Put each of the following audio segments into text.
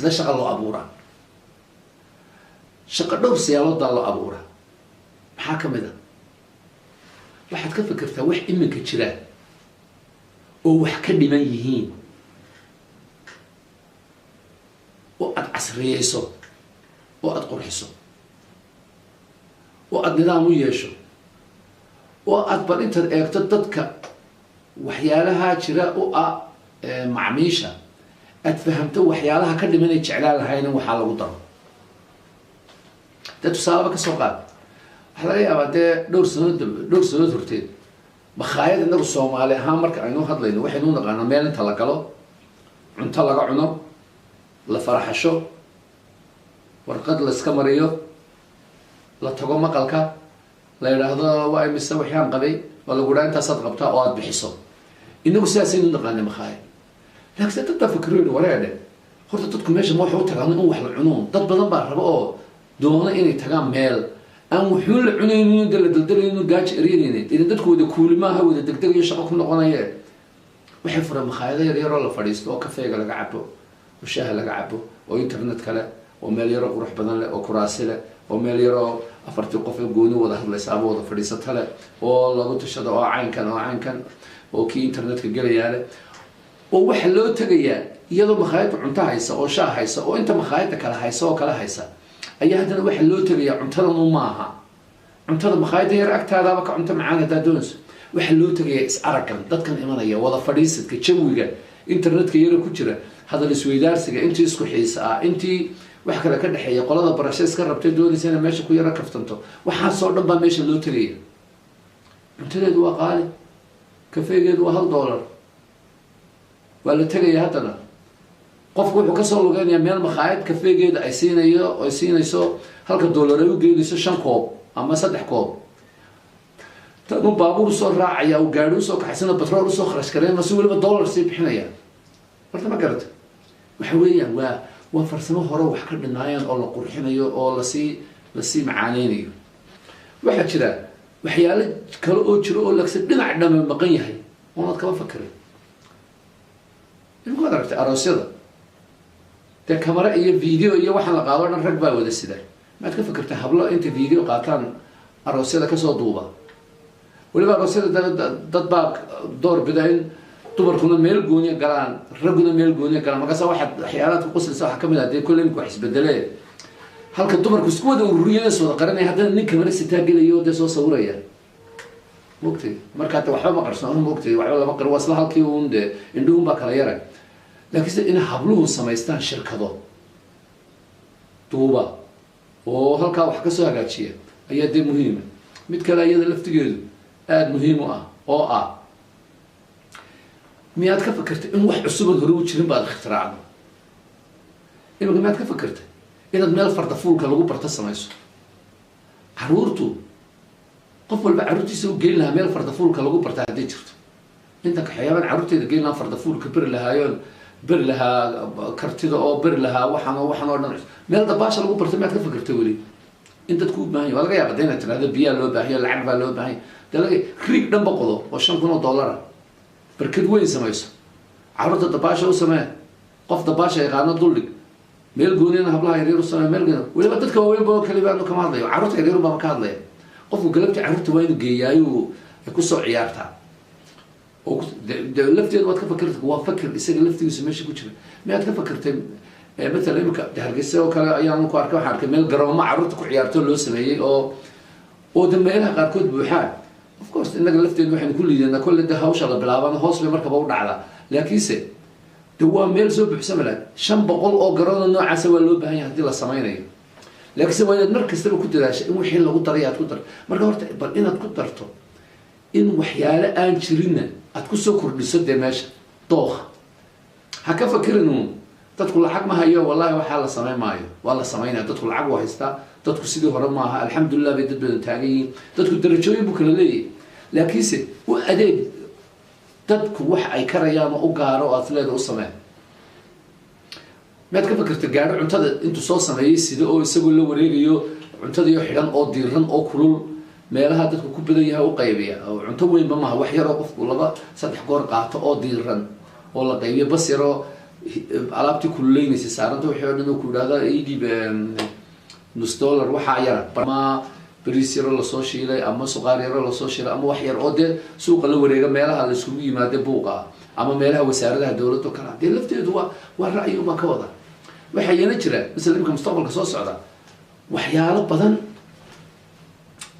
Sida shaqa loo abuuraa? Shaqo dhowr siyaalooddaa loo abuuraa. Maxaa ka mid a? Waxaad ka fikirtaa wax iminka jira oo wax ka dhiman yihiin oo aada casriyeyso oo aada qurxiso oo aada nidaam u yeesho oo aada bal intaad eegto dadka waxyaalaha jira u ah macmiisha, aada fahamto waxyaalaha ka dhimanay jeclaan lahayn in waxaa lagu daro. Dee tusaaleba ka soo qaad, waxaa laga yaabaa dee dhowr sanood dambe, dhowr sanood horteed, makhaayad inagu Soomaali ahaan marka aynu hadlayno waxaynu naqaanaa meel inta la galo, cunto laga cuno, la faraxasho, warqad la iska mariyo, la tago maqalka, la yidhaahdo waa imise waxyaan qabay, waa lagu dhaha intaasaad qabtaa oo aada bixiso. Inagu sidaasaynu naqaanay makhaayad. Laakiin dad baa fikroyn wareedhe, horta dadku meesha ma waxay u tagaan in wax la cuno? Dad badan baa raba oo doono inay tagaan meel aan wuxuun la cunaynin, de la daldalaynin, gaajo eryanaynin. Idan dadku wada kuuli maaha, wada degdegayo, shaqo ku noqonaye. Waxay fureen makhaayado yar yaroo la fadhiisto oo kafeega laga cabo oo shaaha laga cabo oo internet kale oo meel yaroo qurux badan leh oo kuraasi leh oo meel yaroo afartii qof ee gooni wada hadlaysa ama wada fadhiisata leh oo lagu tashado oo caynkan oo caynkan oo kii internetka gelayaa leh, oo waxa loo tegayaa iyadoo makhaayadda cunto haysa oo shaah haysa oo inta makhaayadda kale haysa oo kale haysa ayaa haddana waxa loo tegayaa cuntadanu maaha. Cuntada makhaayadda yar agtaadaaba ka cunto macaan haddaa doonayso. Waxaa loo tegayaa is araggan dadkan imanaya, wada fadhiisadka, jawiga, internetka yaro ku jira, hadal isweydaarsiga, intii isku xiisa ah, intii wax kale ka dhexeeya, qolada barasho iska rabtay doonaysa inay meesha ku yaro kaftanto. Waxaasoo dhan baa meesha loo tegaya. Cuntadeedu waa qaali, kafeegeedu waa $1, waa la tegaya. Haddana qofku wuxuu kasoo lugeynayaa meel makhaayad kafeegeeda ay siinayo, ay siinayso halka dollar, ay u geenayso shan koob ama saddex koob. Tanuu baabuur usoo raacaya, uu gaari usoo kaxaysana, batrool usoo kharash gareyn, si weliba dollar sii bixinaya. Horta ma garata, waxa weeyaan waa farsamo hore wax ka dhinaayeen oo la qurxinayo oo lasii macaaneynayo. Waxaa jira waxyaalo kale oo jiro oo lagse dhinac dhame maqan yahay oonaad kaba fakirin. Imika waad aragtay aroosyada, dee camera iyo video iyo waxaan la qaado dhan rag baa wada sida. Maad ka fikirtay hablo inta video qaataan aroosyada kasoo duuba? Weliba aroosyada dad baa door bida in dumarkuna meel gooniya galaan, ragguna meel gooniya galaan. Markaasa waxaad waxyaalaad ku qoslaysa waxaa kamid ah dee kolle imika wax isbedele, halka dumarku isku wada ururiyeen is wada qaranaya, haddana nin camera sitaa gelayo, dee soo sawiraya, mogtay. Marka hadda waxba ma qarsoon, mogtay, waxba lama qaro, waa isla halkii uun, dee indhuhun baa kala yaray. Laakiin sida in habluhu samaystaan shirkado duuba oo halkaa wax kasoo hagaajiya ayaa dee muhiima. Mid kale iyada laftigeedu aada muhiim u ah oo ah, miyaad ka fikirtay in wax cusuban hore u jirin baad ikhtiraacdo? Imika miyaad ka fikirtay inaad meel fardafuulka lagu barto samayso? Caruurtu, qof walba carruurtiisa u geyn lahaa meel fardafuulka lagu barta hadday jirto. Intan kaxeeyaaban carruurteyda geyn lahaa, fardafuulka beri lahaayoon, beri lahaa kartida oo beri lahaa waxaan oo waxaan oo dhan. Meel dabaasha lagu barto miyaad ka fikirtay weli in dadku u baahan yahy? Waa laga yaaba de inaad tirahdo biyaa loo baahanyo, lacag baa loo baahan. De laga riig dhan ba qodo oo $5,000 barkad weyn samayso, carruurta dabaasha u samee, qof dabaasha yaqaano duldhig, meel goonina hablaha yaryar u samee, meel gooni weliba dadka waaweyn ba kaliba anu kama hadlayo, carruurta yaryar baaba ka hadlaya. Qofku galabta carruurta waa inuu geeyaayu ay kusoo ciyaartaa oo de lafteedu waad ka fakirta. Waa fakir isaga laftigiisu meesha ku jira. Miyaad ka fakirtay matala imika de Hargeysa oo kale ayaan ku arkay, waxaan arkay meel garoomo carruurta ku ciyaarto loo sameeyey oo de meelaha qaarkood buuxaan. Of course innaga lafteedu waxaynu ku liidanaa kolle de hawsha la bilaabana hoos bay markaba u dhacdaa, laakiinse de waa meel soo buuxsama lahayd. 500 oo garoona noocaasa waa loo baahan yahay haddii la sameynayo, laakiinse waa inaad mar kastaba ku dadaasha in wixii lagu daray aad ku darto. Marka horta bal inaad ku darto in waxyaale aan jirinna aad kusoo kordhiso dee meesha dooka. Ha ka fakirin uun dadku lacag ma hayo, wallahi waxaa la samayn maayo. Waa la samaynaya, dadku lacag waa haystaa, dadku sidii hore maaha, alxamdulilah bay dad badan taagan yihiin. Dadku darajooyin buu kala leeyahay, laakiinse u adeeg dadku wax ay karayaan oo u gaaro oo aad leeda u samee. Miyaad ka fikirta gaadho cuntada intuu soo sameeyey sida oo isagoo la wareegayo cuntadiio xidhan oo diiran oo kulul meelaha dadku ku badan yahay u qaybiya? Oo cunto weynba maaha, wax yaroo qofku laba saddex goor qaato oo diiran oo la qaybiyo, bas yaroo Alaabtii kululeynaysay saaranta wixii oo dhan oo ku yidhahda idib nus dollar, waxaa yara ama bariis yaro lasoo shiilay ama suqaar yaro lasoo shiilay ama wax yar oo dee suuqa la wareega, meelaha la iskugu yimaada buuqa ama meelaha wasaaradaha dowladda o kale. Dee lafteedu waa ra'yi unbaan ka wada. Waxaa iyana jira masala imika mustaqbalka soo socda waxyaalo badan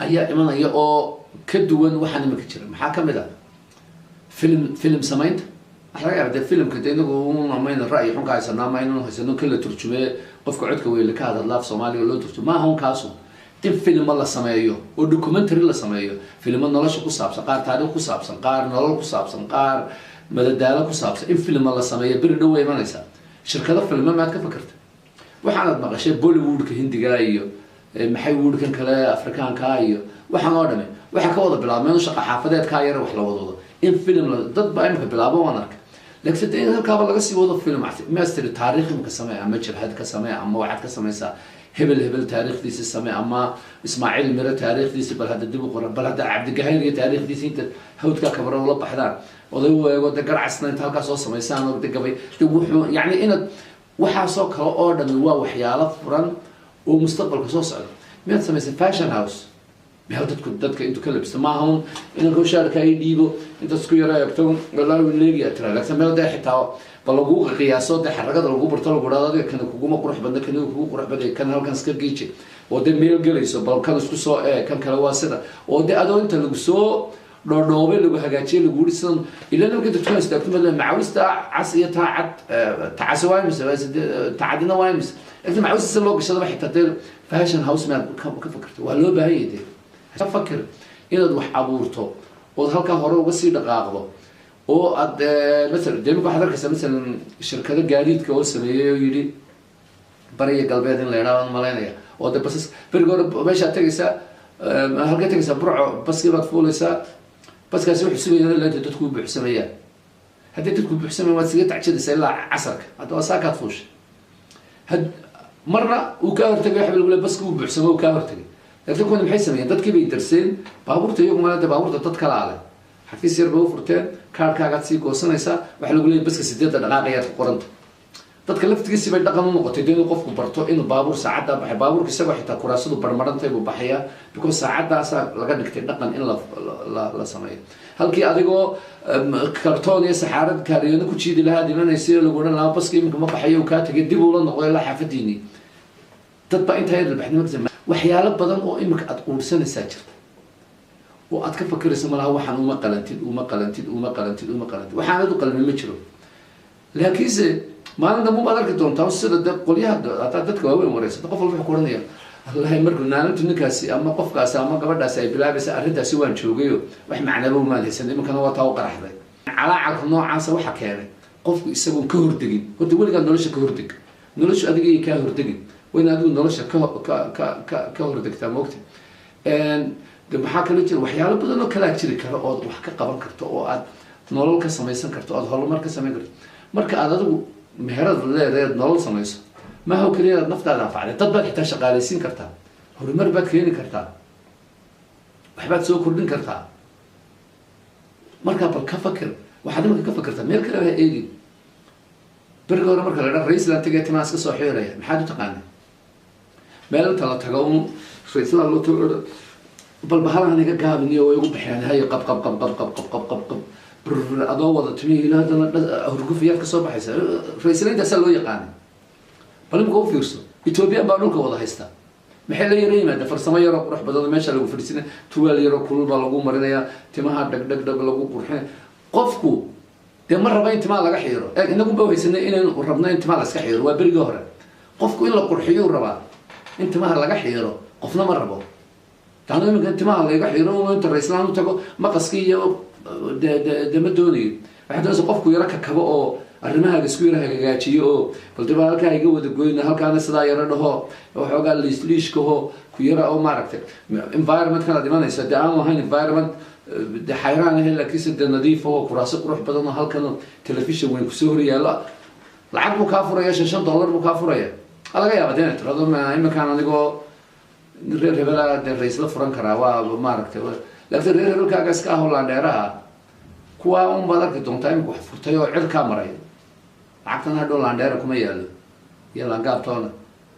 ayaa imanaya oo ka duwan waxaan imika jira. Maxaa kamid ah? Film samaynta. Waxa laga yaaba dee filimka de inagu amayna ra'yi xun ka haysanaa ama inanu haysano kan la turjume, qofka codka weyle ka hadadla af Soomaaliga loo turjumo. Maaha un kaasu. In filmo la sameeyo oo documentary la sameeyo, filmo nolosha ku saabsan, qaar taariikh ku saabsan, qaar nolol ku saabsan, qaar madadaalo ku saabsan, in filmo la sameeyo beri dhow way imanaysaa. Shirkado filmo maad ka fakerta? Waxaanad maqashay Bollywoodka Hindiga iyo maxay woodkan kale Afrikaanka iyo waxaan oo dhami waxaa ka wada bilaabmeen shaqa xaafadeedkaa yara wax la wadwado. In film dad baa imika bilaabo waan arkay, laakiin de in halkaaba laga sii wado film master taariikh imika samee ama jabhad ka samee ama waxaad ka samaysaa hebel hebel taariikhdiisa samee ama Ismaaciil Miro taariikhdiisa bal hadda dib u qoran, bal hadda Cabdigahayr iyo taariikhdiisa inta hawdkaa kabara ula baxdaan, oday u eego de garcasna inta halkaa soo samaysaan oo de gabay de wuxuu yacni inaad waxaasoo kale oo dhami waa waxyaalo furan oo mustaqbalka soo socda. Miyaad samaysay fashion house, meel dadku dadka intuu ka labisto? Maaha un inanka shaarka ay dhiibo intaad isku yaro eegto walaahi leegi aad tiraa, laakiin meel dee xitaa bal lagu qiyaaso, dee xaragada lagu barto, lagu dhahdo adiga kana kuguma qurux badna, kana kugu qurux badaya, kan halkan iska giiji oo dee meel gelayso, bal kan isku soo ee kan kale waa sida oo dee adoo inta lagu soo dhoodhoobay, lagu hagaajiyay, lagu yiri sidan ilaa marka dadku istaagto ma macawista cas iyo taa cad, tacasi waa imise, tacadina waa imise, laakiin macawista si loo gashadaba xitaa dee fashion house maad ka fikirto? Waa loo baahan yahay. Dee ka fakir inaad wax abuurto ood halkaa hore uga sii dhaqaaqdo oo aad masalan dee imika waxaad arkaysaa masalan shirkado gaadiidka oo sameeyey oo yidhi bariya galbeed in la yidhaha waan malaynaya, oo de basas beriga hore meeshaad tegaysaa, halkay tegaysaa? Burco. Baskii baad fuulaysaa, baskaasi wuxuu sugaya ilaa inta dadku buuxsamayaan. Haddii dadku buuxsamayan waad iskaga tacjadaysaa ilaa casarka. Hadda waa saakaad fuushay, had marna uu kaa hortagay, waxa lagu leeyahay baski uu buuxsamo, uu kaa hortagay. Laakiin kuwani maxay sameeyeen? Dadkii bay darseen baabuurta, iyagu malada baabuurta dad kala ale xafiis yar bay u furteen, kaarhkaagaad sii goosanaysaa, waxaa lagu leeyahay baska 8-da dhaqaaqayaad ku qoranta. Dadka laftigiisi bay dhaqan u noqotay dee inuu qofku barto inuu baabuur saacaddaa baxay. Baabuurka isagoo xitaa kuraasadu barmarantay buu baxayaa, because saacaddaasaa laga dhigtay dhaqan in la sameeyo. Halkii adigoo kartoon iyo saxaarad kaariyoona ku jiidi lahaa dhimanaysa lagu odhan lahaa baska iminka ma baxayo, uu kaa tegay, dib uula noqdo ilaa xaafadiinii. Dad baa intaa yar ilbaxnimo ka waxyaalo badan oo iminka aad quursanaysaa jirta oo aad ka fakiraysa malaha. Waxaan uma qalantid, uma qalantid, uma qalantid, uma qalantid. Waxaanad u qalmin ma jiro, laakiinse maalin dambe umaad arki doontaa sida de qolyaha haddaad dadka waaweyn wareysato, qof walba wuxuu ku ohanaya wallahi markuu naalintu ninkaasi ama qofkaasi ama gabadhaasi ay bilaabaysa arrintaasi waan joogayo, wax macnaba umaan haysan, iminkana waa taa u qaraxday. Calaacalka noocaasa waxa keenay qofku isagoon ka hordegin. Horta weligaa nolosha ka hordeg, noloshu adiga iyo kaa hordegin, waa in adigu nolosha ka hordegtaa moogta. De maxaa kaloo jira? Waxyaalo badan oo kalaa jiri kara ood wax ka qaban karto oo aad nolol ka samaysan karto, ood horumar ka samayn karto. Marka aad adigu meherad leedahay aad nolol samayso, maaha oo keliya aad naftaada anfacday, dad baad xitaa shaqaalaysiin kartaa, horumar baad keeni kartaa, waxbaad soo kordhin kartaa. Markaa bal ka fakir waxaad imanka ka fakirtaa, meel kale ha eegin. Beriga hore marka la dhaa raisland tagay timaa iska soo xiiraya, maxaad u taqaanay? Meel inta la tago un raisland loo tago, bal bahalahan iga gaabiniyo way ugu baxeen, hayo qab qab qab qab qab qab qab qab qab brr, adoo wada timihii ilaa haddana hurgufiyaad ka soo baxaysa. Raislaintaasaa loo yaqaanay. Bal imika u fiirso, Ethoobiyan baa dhulka wada haysta. Maxay la yara yimaada? Farsamo yaroo qurux badan oo meesha lagu fadhiisinaya, tuwaal yaroo kulul baa lagu marinaya, timaha dhag dhag dhag lagu qurxinaya. Qofku dee ma raba in timaha laga xiiro. Eeg, inagu ba haysanay inaynu rabno in timaha la iska xiiro. Waa berigii hore. Qofku in la qurxiyuu rabaa, in timaha laga xiiro qofna ma rabo. Taanu iminka in timaha laga xiiro inta raislaan u tago maqaskii iyo de ma doonayo. Waxay doonaysa qofku yaro kakabo oo arrimahaaga isku yaro hagagaajiyo oo bal dib halkaa iga wada goyna, halkaana sidaa yaro dhaho, waxoogaa liishkaho ku yara oo maaragtay environment-kan aad imanaysa dee aan lahayn environment de xayraan ahayn, laakiinse dee nadiif oo kuraasi qurux badan oo halkan television weyn kusoo hor yaallo. Lacag buu kaa furaya, $5 buu kaa furaya. Waa laga yaaba dee inay tirahdo iminkaan anigoo reer hebela dee rays la furan karaa, waa maaragtay. Laakiin reer hebelkaaga iska ah oo laandheeraha kuwaa un baad arki doontaa iminka wax furtay oo cirkaa maray. Lacagtan hadhow laandheera kuma yaalo iyo laangaabtoona.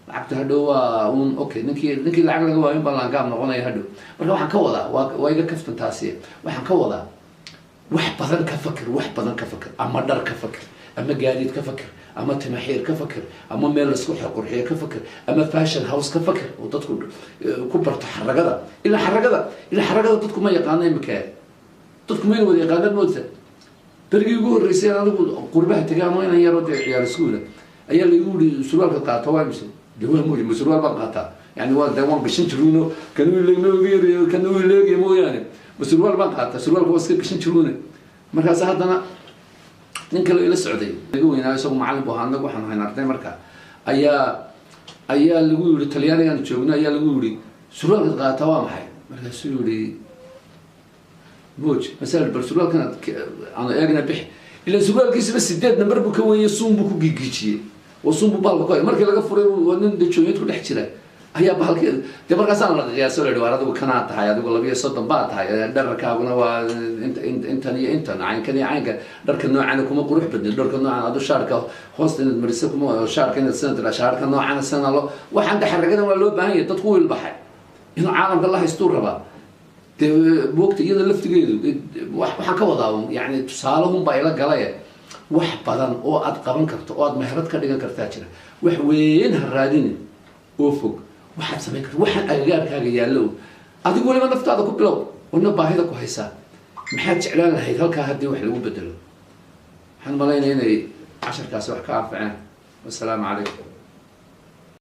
Lacagta hadhow waa un okay, ninkii lacag laga waayo baa laangaab noqonaya hadhow. Marka waxaan ka wadaa, waa iga kaftan taasi, waxaan ka wadaa wax badan ka fakir, wax badan ka fakir. Ama dhar ka fakir, ama gaadiid ka fakir, ama timaxiir ka fakir, ama meel laisku qurxiyo ka fakir, ama fashion house ka fakir oo dadku ku barto xaragada. Ilaa xaragada dadku ma yaqaano imika, dadku mayna wada yaqaanad moodta. Berigii ugu horreysay anigu qurbaha tegay ama inan yaroo dee ciyaar iskuula ayaa laigu yiri, "Surwaalka qaato waa mise?" De waa mooji, ma surwaal baan qaataa? Yani waa de waan gashan jiruuno, kan uu kan uu leegay mooyaane, ma surwaal baan qaataa? Surwaalka waa iska gashan jiruune. Markaas haddana nin kale ila socday, iga weynaa, isagu macallin buu ahaa, anagu waxaan ahayn arday. Marka ayaa lagu yiri, Talyaanigaan joogno, ayaa lagu yiri, "Surwaalka qaata waa maxay?" Markaasuu yiri, "Moj masal, bal surwaalkan aanu eegna bix." Ila surwaalkiisaba 8 nambar buu ka weeyey, suun buu ku gigiijiyey oo suun buu baalka ku hay. Markii laga furay, waa nin dejooyad ku dhex jira ayaa bahalki dee. Markaasaan la qiyaaso, la yidhi, "Waar adigu kanaa tahay, adigu 32 baa tahay, dherarkaaguna waa intan iyo intan, caynkan iyo caynka, dharka noocana kuma qurux badnin, dharka noocan adu shaarka hoosta inaad mariso kuma, shaarka inaad sidan tira, shaarka noocana sidana loo." Waxaan de xaragadan waa loo baahan yahay. Dadku u ilbaxay inuu caalamka la haystuu rabaa dee moogta. Iyada laftigeedu waxaan ka wadaa un, yani tusaalehun baa ila galaya. Wax badan oo aad qaban karto oo aad meherad ka dhigan kartaa jira. Wax weyn ha raadinin oo fog. Waxaad samayn karta waxaan agagaarkaaga yaallo o adigu weliba naftaada ku bilow wana baahida ku haysaa. Maxaad jeclaan lahayd halkaa haddii wax lagu bedelo? Waxaan malaynaya inay casharkaasi wax ka anfaceen. Wasalaamu calaykum.